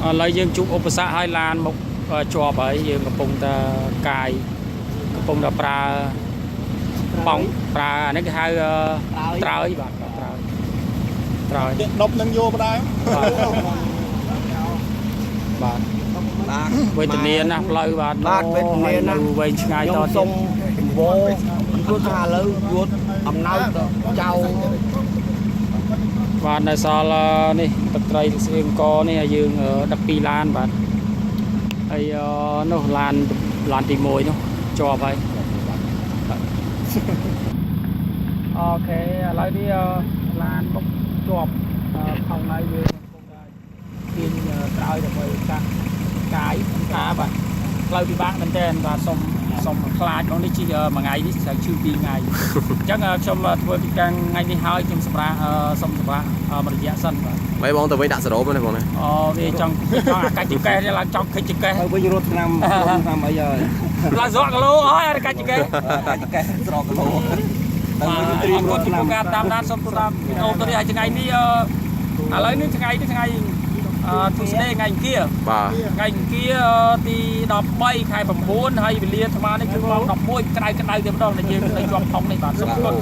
ឥឡូវយើងជួបឧបសគ្គហើយឡានមកជាប់ហើយយើងកំពុងតែកាយកំពុងតែប្រើបងប្រើអានេះគេហៅត្រើយបាទត្រើយត្រើយ ដប់នឹងយកបដែរ បាទ បាទ វេទនាណាស់ផ្លូវបាទ បាទវេទនាណាស់ នៅវែងឆ្ងាយតទៀត ខ្ញុំសុំវោព្រោះថាឥឡូវយួតអំណោយទៅចៅ បាទនៅសល់នេះទឹកត្រីទឹកស្អៀងកនេះឲ្យយើងដឹកពីរឡានបាទហើយនោះឡានឡានទី1នោះជាប់ហើយអូខេឥឡូវនេះឡានបុកជាប់ផោងហើយយើងកំពុងតែទាញត្រើយដើម្បីកាក់កាយកាបាទផ្លូវពិបាកមែនទែនបាទសុំសុំខ្លាចបងនេះជិះមួយថ្ងៃនេះត្រូវឈឺពីរថ្ងៃអញ្ចឹងខ្ញុំធ្វើកិច្ចការថ្ងៃនេះហើយខ្ញុំសម្រាប់សុំសម្រាប់មួយរយៈសិនបាទ បីបងទៅវិញដាក់សរោមណាបងណា អូវាចង់ចង់អាកាច់ចកេះឡើងចង់ខិចចកេះ ទៅវិញរត់ឆ្នាំរត់ឆ្នាំអីហើយ ឡើងស្រកគីឡូអស់អាកាច់ចកេះ កាច់កេះស្រកគីឡូទៅ បាទ វិញត្រៀ អរគុណ មរត់ឆ្នាំ ចំពោះការតាមដានសូមតាមដានវីដេអូទៅនេះហើយថ្ងៃនេះឥឡូវនេះថ្ងៃនេះថ្ងៃអឺ Tuesday ថ្ងៃអង្គារ បាទ ថ្ងៃអង្គារទី13ខែ9ហើយវេលាអាត្មានេះគឺម៉ោង11ក្តៅក្តៅតែម្ដងដែលយើងនៅជាប់ថងនេះបាទសូមអរគុណ។